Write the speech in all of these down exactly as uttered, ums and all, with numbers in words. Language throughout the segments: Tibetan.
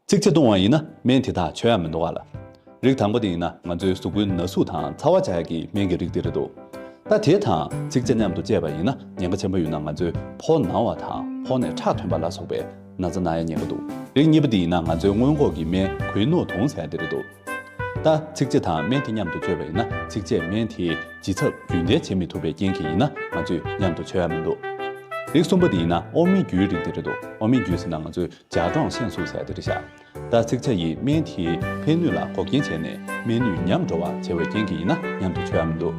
ཚིགས་བཅད་བཏུང་བ་ཡིན་ན་སྨན་དེ་དག་མཆོད་ཡ་མི་འདུག་ག་ལ། རིགས་དང་པོ་དེ་ཡིན་ན་ང་ཚོའི་གཟུགས་པོའི་ན་ཟུག་དང་ཚ་བ་བྱ་ཡ་གི་སྨན་གྱི་རིགས་དེ་རེད་འདུག་ད་དེ་དང་ཚིགས་བཅད་མཉམ་དུ་བཅད་པ་ཡིན་ན་ཉེན་ཁ་ཆེན་པོ་ཡོད་ན་ང་ཚོའི་ཕོ་ན་བ་དང་ཕོ་ནས་ཁྲག་ཐོན་པ་ལ་སོགས་པའི་ན་ཚ་ན་ཡ་ཉེན་ཁ་འདུག་རིགས་གཉིས་པ་དེ་ཡིན་ན་ང་ཚོའི་སྔོན་འགོག་གི་སྨན་གོའི་རྣོ་དུང་ཟེར་ཡ་དེ་རེད་འདུག་ད་ཚིགས་བཅད་དང་སྨན་དེ་མཉམ་དུ་སྤྱོད་པ་ཡིན་ན་ཚིགས་བཅད་སྨན་དེའི་ལྗིད་ཚབ་རྒྱུན་ལྡན་བྱེད་མི་ཐུབ་པའི་རྐྱེན་གྱིས་ཡིན་ན་ང་ཚོས་མཉམ་དུ་སྤྱོད་ཡ་མི་འདུག་རིགས་གསུམ་པ་དེ་ཡིན་ན་ཨོ་མའི་རྒྱུའི་རིགས་དེ་རེད་འདུག་ཨོ་མའི་རྒྱུ་ཟེར་ན་ང་ཚོས་ཇ་གྲོང་ཤིན་ཟུག་ཟེར་དེ་རེད་ཤག་ད་ཚིགས་བཅད་ཡིས་སྨན་དེའི་ཕན་ནུས་ལ་འགོག་རྐྱེན་བྱས་ནས་སྨན་ནུས་ཉམས་འགྲོ་བ་བྱེད་པའི་རྐྱེན་གྱིས་ཡིན་ན་མཉམ་དུ་སྤྱོད་ཡ་མི་འདུག་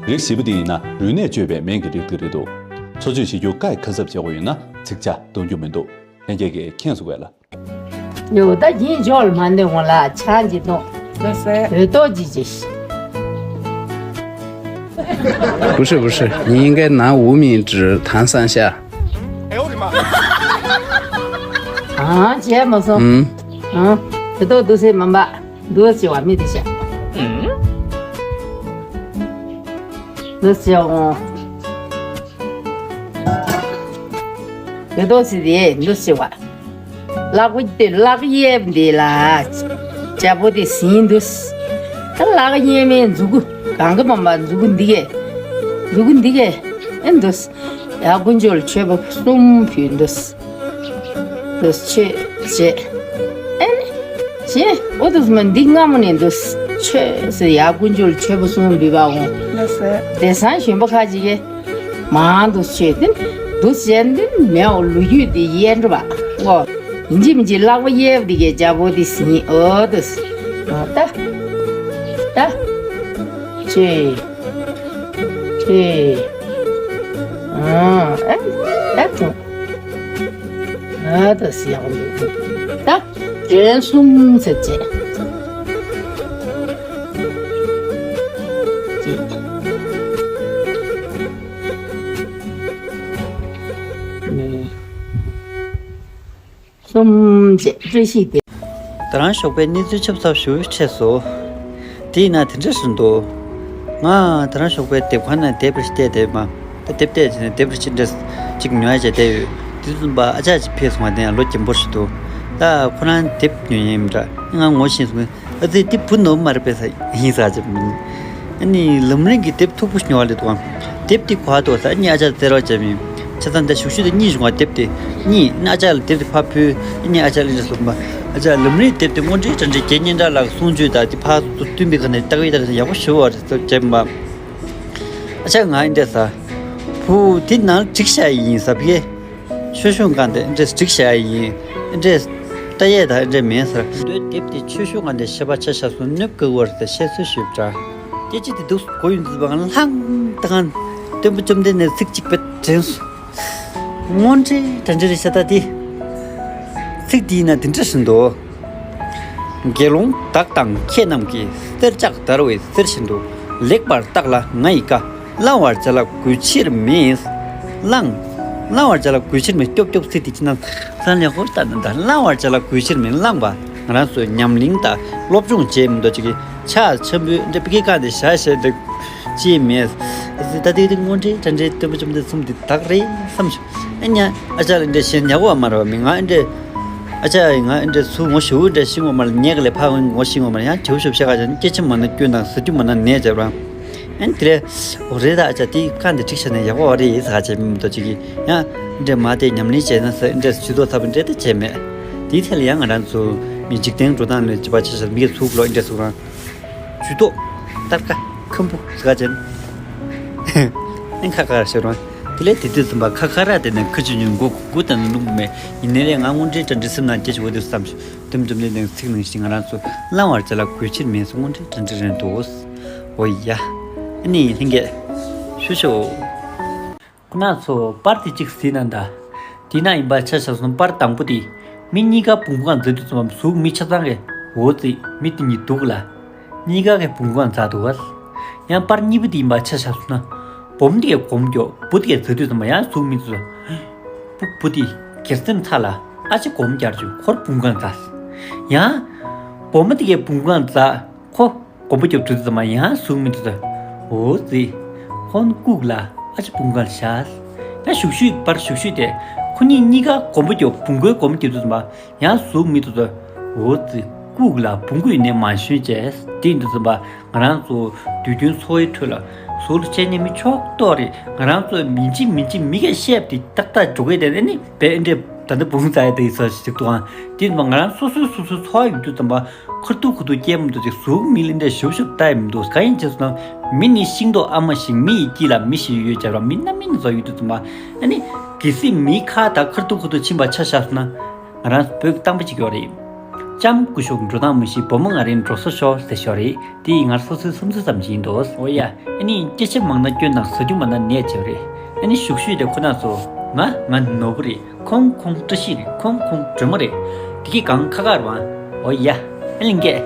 རིགས་བཞི་པ་དེ་ཡིན་ན་རུས་ནད་བཅོས་པའི་སྨན་གྱི་རིགས་དེ་རེད་འདུག་འཚོ་བཅོས་བྱེད་རྒྱུ་དཀའ་ཁ་གསབ་བྱེད་དགོས་ཡོད་ན་ཚིགས་བཅད་གཏོང་རྒྱུ་མི་འདུག་ལྷན་རྒྱས་ཀྱིས་མཁྱེན་སོང་བས་ལ། ཡོ་ད་ཡིན་འཇོག་ལ་མ་འདོན་ངོ་ལ་ཆང་གི་གཏོང་། ལགས་སེ། འོད་ཏོག་ཅི་ཅི་ཤི། 不是不是，你应该拿无名指弹三下。 ཨང་བྱས་མ་སོང་། ཨང་། དེ་ཏོག་འདུག་སེ་མམ་པ། འདུག་སེ་བ་མི་དེ་ཤ། འདུག་སེ་འོང་། དེ་ཏོག་སེ་དེ་འདུག་སེ་བ། ལག་པ་དེ་ལག་གཡས་འདི་ལ། ཇ་པོ་དེ་ཟིན་འདུག་ད་ལག་གཡས་མའི་མཛུ་གུ། གང་གི་མམ་པ་མཛུ་གུ་འདི་གས། མཛུ་གུ་འདི་གས། ཨེ་འདུག་ཡ་དཀོན་མཆོག་ལ་མཆོད་པ་གསུམ་ཕུལ་འདུག་འདུག་མཆོད་བྱས། ཨེ་ནི། བྱས། ཨོ་འདུག་མ་འདི་སྔ་མོ་ནས་འདུག་མཆོད་ཟེར་ཡ་དཀོན་མཆོག་ལ་མཆོད་པ་གསུམ་འབུལ་བ་འོང་། ལགས་སེ། དེང་སང་གཞོན་པ་ཁ་ཅིག་གིས། མང་དུ་བྱས་ཏེ། འདུ་བྱས་ཏེ་མེའོ་ལོ་རྒྱུས་དེ་ཡལ་འགྲོ་བ། ཨོ། ཡིན་གཅིག་མིན་གཅིག་ལག་པ་གཡས་པ་དེ་གས་ཇ་པོ་དེ་ཟིན་ཨོ་དུ། ད། ད། ཆེ། ཆེ། ཨ། ཨ། ཨ་ཐུ། ཨ་དུ་ཟིན་ཨོ་དུ། ད། དྲན་གསུམ་ཟེར་བྱས། གསུམ་བྱས་བཀྲ་ཤིས་བདེ། ད་རང་ཞོགས་པའི་གནས་ཚུལ་ཆབ་ཚབ་ཞུ་འཕྲད་སོ། དེ་ཡིན་ན་དེ་འདྲ་ཞིག་འདུག་ང་ད་རང་ཞོགས་པའི་དེབ་ཁང་ནས་དེབ་རེ་བལྟས་དེ་མ། ད་དེབ་བལྟས་བྱས་ནས་དེབ་རེ་ཅིག་འདྲ་ཅིག་ཉོ་ཡ་བྱས་བསྡད་ཡོད། དེ་ཙམ་པ་ཨ་ཅག་ཅིག་ཕེབས་སོང་བ་དེ་ཡང་ལོ་རྒན་པོ་ཞིག་འདུག་ད་ཁོ་རང་དེབ་ཉོ་ཡིན་འདྲ་ང་ངོ་ཤེས་སོང་། ཨ་ཙི་དེ་བུ་ནོར་མ་རེད་པས་ས་ཡིན་ས་ཅིག་མིན། ཨ་ནི་ལམ་རིམ་གྱི་དེབ་མཐུག་པོ་ཉོ་བ་ལས་འདུག་ཨང་། དེབ་དེ་གོ་བ་འདུག་ས་ཨ་ནི་ཨ་ཅག་བཙལ་བ་བྱས་མིན། ཆ་ཚང་འདི་ཞུགས་ཞུགས་དེ་གཉིས་བྱུང་བ་དེབ་དེ་གཉིས་ཨ་ཅག་ལ་དེབ་དེ་ཕར་ཕུལ། ཨ་ནི་ཨ་ཅག་ལ་འདྲ་སོང་པ། ཨ་ཅག་ལམ་རིམ་དེབ་དེ་དངོས་འབྲེལ་དྲ་འབྲེལ་རྒྱན་སྙན་གྲགས་ལགས་གསུང་ཆོས་དང་དེ་ཕར་ཚུར་བསྟུན་པའི་ཁ་ནས་ལྟ་གི་ལྟ་གི་ཡག་པོ་ཞུ་བ་རེད་ཟེར་བྱས་པ། ཨ་ཅག་ང་ཨ་འདྲ་ས། བུ་དེ་ནང་བསྒྲིགས་བཞག་ཡིན་ས་བི་གེ། ཆོས་ཤོག་སྒང་དེ་འདྲས་སྒྲིག་བྱ་ཡིན། འདྲས་ལྟ་ཡས་དང་འདྲས་མེད་ཟེར། མདོའི་དེབ་དེ་ཆོས་ཤོག་སྒང་དེ་བཤད་པ་ཆ་བཞག་སོང་གནོད་ཀི་བར་དེ་བཤད་སྲོལ་ཞུས་པ་འདྲ། སྐད་ཆ་དེ་འདུག་གོ་ཡོང་དུས་བང་ལྷང་དང་། སྟོན་པ་བཅོམ་ལྡན་འདས་ཚིག་གཅིག་པའི་དྲན་སོང་། དངོས་འབྲེལ་དྲ་འབྲེལ་རེད་ཤ་ད་དེ། ཚིག་དེ་ཡིན་ན་དེ་འདྲ་བཞིན་དུ། དགེ་སློང་བདག་དང་མཁས་རྣམས་ཀྱིས། གསེར་ལྕགས་བརྡར་བའི་གསེར་བཞིན་དུ། ལེགས་པར་བརྟགས་ལ་ང་ཡི་བཀའ། བླང་བར་བྱ་ལ་གུས་ཕྱིར་མིན། བླང་། བླང་བར་བྱ་ལ་གུས་ཕྱིར་མིན། སྐྱོབ་སྐྱོབ་ཚིག་དེ་ཅི་ན། ས་ལེགས་པོར་བལྟ་ན་ད་བླང་བར་བྱ་ལ་གུས་ཕྱིར་མིན། བླངས་པ་ང་རང་ཚོས་ཉམས་ལེན་དང་སློབ་སྦྱོང་བྱེད་མི་འདུག་ཅིག་གི་ཕྱག་འཆམ་པོའི་འདྲ་པི་ཀའི་བཀའ་འདི་བཞག་བཞག་འདི་ཅི་མེད། ད་དེ་དེ་དངོས་འབྲེལ་དྲ་འབྲེལ་སྟོན་པ་བཅོམ་ལྡན་གསུམ་འདི་དག་རེད་བསམ་བྱུང་། ཨ་ཉ་ཨ་ཅག་ལ་འདྲ་ཞེན་ཉག་པོ་བ་མ་རེད་བ་མི་ང་འདྲ། ཨ་ཅག་ཡིན་ང་འདྲ་ཚུར་ངོ་ཞུ་འདྲ་ཤི་ངོ་མ་ལ་ཉལ་ག་ལས་ཕ་ངོ་ངོ་ཤི་ངོ་མ་ལ་ཡང་དེའུ་ཤོབ་ཤ་ཁ་ཅན་སྐྱེ་ཆེན་མ་ན་སྐྱོན་དང་ཟ་རྒྱུ་མ་ན་ནས་བྱས་པ། ཨན་དེ་ལས་འོ་རེད་ད་ཨ་ཅག་དེ་ཁ་འདི་ཁྲིག་ཤ་ནས་ཡག་པོ་བ་རེད་ཡིན་ས་ཁ་ཅན་མི་མི་ཏོ་ཅིག་གིས་ཡང་འདྲ་མ་དེ་ཉམས་ལེན་བྱས་ན་ས་འདྲ་ཇུས་གཏོགས་ཐབས་འདྲ་དེ་བྱས་མེད། དེའི་ཐད་ལ་ཡང་ང་རང་ཚོ་མི་འཇིག་རྟེན་འགྲོ་སྟངས་ལས་བྱེད་པ་ཆ་ཤར་མི་གི་ཚུགས་ལོ་འདྲ་ཚུགས་རང་། ཇུས་གཏོགས། སྟར་ཀ། ཁམ་བུ་ཟ་ཅན། ཨེ་ཁ་ཁ་ཤར་བ། དེ་ལས་དེ་དུས་ཙམ་པ་ཁ་ཁ་ར་དེ་ནས་ཁ་ཆུ་ཉུང་མགོ་གུ་དང་རླུང་མེད་ཡིན་ནའི་རེད་ང་དངོས་འབྲེལ་དྲ་འབྲེལ་སེམས་ནང་སྐྱེ་ཆུ་བོ་དེ་བསམ་ཞིག་དུམ་དུམ་ལས་ནས་ཚིག་ནང་བཞིན་ང་རང་ཚོ་བླང་བར་བྱ་ལ་གུས་ཕྱིར་མིན་སོ་དངོས་འབྲེལ་དྲ་འབྲེལ་རེད་འདུག་འོ་ཡ། ཨ་ནི་ལྷན་རྒྱས། ཤུ་ཤོ། ཁོ་ན་ཚོ་པར་དེ་གཅིག་གཟིགས་ན་འདའ། དེ་ན་ཡིན་པ་ཆ་བཞག་སོང་པར་དང་པོ་དེ། མི་གཉིས་ཀ་བུམ་སྒང་འཛེགས་དུས་ཙམ་པ་གཟུགས་མི་ཆ་ཚང་གི་འོ་ཙི་མི་དེ་གཉིས་འདུག་ལ། གཉིས་ཀ་གི་བུམ་སྒང་འཛག་འདུག་ག་ཡང་པར་གཉིས་པ་དེ་ཡིན་པ་ཆ་བཞག་སོང་ན། སྦོམ་དེ་གི་གོམ་རྒྱོ་བུ་དེ་གི་འཛེགས་དུས་ཙམ་པ་ཡང་གཟུགས་མི་འདུག་ཙམ། བུ་བུ་དེ་གེར་སེམས་ཚ་ལ་ཨ་ཅེ་གོམ་རྒྱར་བཅུག་ཁོར་བུམ་སྒང་འཛག་ཡང་། སྦོམ་དེ་གི་བུམ་སྒང་འཛག་ཁོ། གོམ་པ་རྒྱབ་དུས་ཙམ་པ་ཡང་གཟུགས་མི་འདུག་ཟེར། འོ་ཙི། ཁོང་བཀུག་ལ་ཨ་ཅེ་བུམ་སྒང་བཞག་ཡང་ཞུགས་ཞུགས་པར་ཞུགས་ཞུགས་དེ་ཁོ་གཉིས་གཉིས་ཀ་གོམ་པ་རྒྱབ་བུམ་སྒང་གོམ་པ་རྒྱབ་དུས་ཙམ་པ་ཡང་གཟུགས་མི་འདུག་ཟེར། འོ་ཙི། ལྐུགས་ལ་བོང་གུའི་ནད་མ་ཞོན་བྱས། དེ་འདི་ཙམ་པ་ང་རང་ཚོ་དུས་རྒྱུན་འཚོ་བའི་ཁྲོད་ལ་ཟུར་དུ་བྱས་ཉན་མི་ཆོག་ཏོ་རེད། ང་རང་ཚོ་མིན་ཅི་མིན་ཅི་མི་གས་བཤད་དེ་ཏག་ཏག་འགྲོ་གི་དེ་ནི་བས་འདྲེ་ད་ནི་བུང་ཙ་ཡ་དེ་ཡི་ཚོ་ཞིག་ཏུའང་དེ་ནི་ང་རང་སོ་སོའི་སོ་སོའི་འཚོ་བ་ཡོད་དུས་ཙམ་པ་ཁུར་ཐུག་ཁུར་ཐུག་སྐྱེལ་མི་འདུག་ཅིག་གཟུགས་མི་ལེན་འདྲེ་ཞུབ་ཞུབ་ལྟ་ཡི་མི་འདུག་གང་ཡིན་ཅེས་སོང་ན་མི་ནི་ཤིང་ཏོག་ཨ་མ་ཞིག་མི་ཡི་དཀྱིལ་ལ་མི་ཞིག་ཡོད་ཅེས་པ་མི་སྣ་མིན་ཚོ་ཡོད་དུས་ཙམ་པ་ཨ་ནི་གལ་སྲིད་མིའི་ཁ་ད་ཁུར་ཐུག་ཁུར་ཐུག་ཕྱིན་པ་ཆ་བཞག་སོང་ན། ང་རང་བོད་ཀྱི་གཏམ་དཔེ་ཅིག་ཡོད་རེད། ལྕམ་སྐུ་ཞབས་འགྲོ་སྟངས་མི་ཤེས་བུ་མོ་ང་རང་འགྲོ་ས་ཤོག་ཟེར་ཤོག་རེད། དེ་ཡིས་ང་སོ་སོའི་བསམ་ཚུལ་ཙམ་ཞིག་ཡིན་འདུག་འོ་ཡ། ཨ་ནི་སྐྱེ་ཆ་མང་ན་སྐྱོན་དང་ཟ་རྒྱུ་མང་ན་ནད་བྱེད་རེད། ཨ་ནི་གཞུག་ཤུལ་དེ་ཁོ་ན་ཚོ་ང་ང་ནོར་བུ་རེད། ཁོང་ཁོང་བཀྲ་ཤིས་རེད། ཁོང་ཁོང་སྒྲོལ་མ་རེད། དེ་གི་གང་ཁ་ཁར་བ། འོ་ཡ། ཨ་ལིང་གས།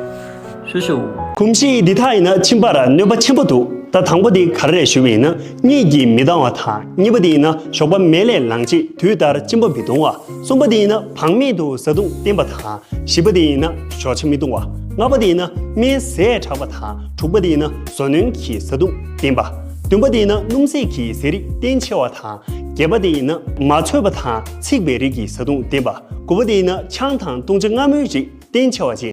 ཤོ་ཤོ། གོམས་གཤིས་འདི་དག་ཡིན་ན་མཆིན་པར་གནོད་པ་ཆེན་པོ་འདུག་ད་དང་པོ་དེ་ག་རེ་རེད་ཞུས་པ་ཡིན་ན་གཉིད་ཀྱིས་མི་འདང་བ་དང་གཉིས་པ་དེ་ཡིན་ན་ཞོགས་པ་མལ་ལས་ལངས་རྗེས་དུས་ལྟར་གཅིན་པ་མི་གཏོང་བ། གསུམ་པ་དེ་ཡིན་ན་བག་མེད་དུ་བཟའ་བཏུང་བསྟེན་པ་དང་། བཞི་པ་དེ་ཡིན་ན་ཞོགས་ཇ་མི་བཏུང་བ། ལྔ་པ་དེ་ཡིན་ན་སྨན་ཟས་དྲག་པ་དང་། དྲུག་པ་དེ་ཡིན་ན་ཟོ་སྣོན་གྱི་བཟའ་བཏུང་བསྟེན་པ། བདུན་པ་དེ་ཡིན་ན་སྣུམ་ཟས་ཀྱི་ཟས་རིགས་བསྟེན་ཆེ་བ་དང་། བརྒྱད་པ་དེ་ཡིན་ན་མ་ཚོས་པ་དང་ཚིག་པའི་རིགས་ཀྱི་བཟའ་བཏུང་བསྟེན་པ། དགུ་པ་དེ་ཡིན་ན་ཆང་དང་བཏུང་བྱ་མངར་མོའི་རིགས་བསྟེན་ཆེ་བ་བཅས།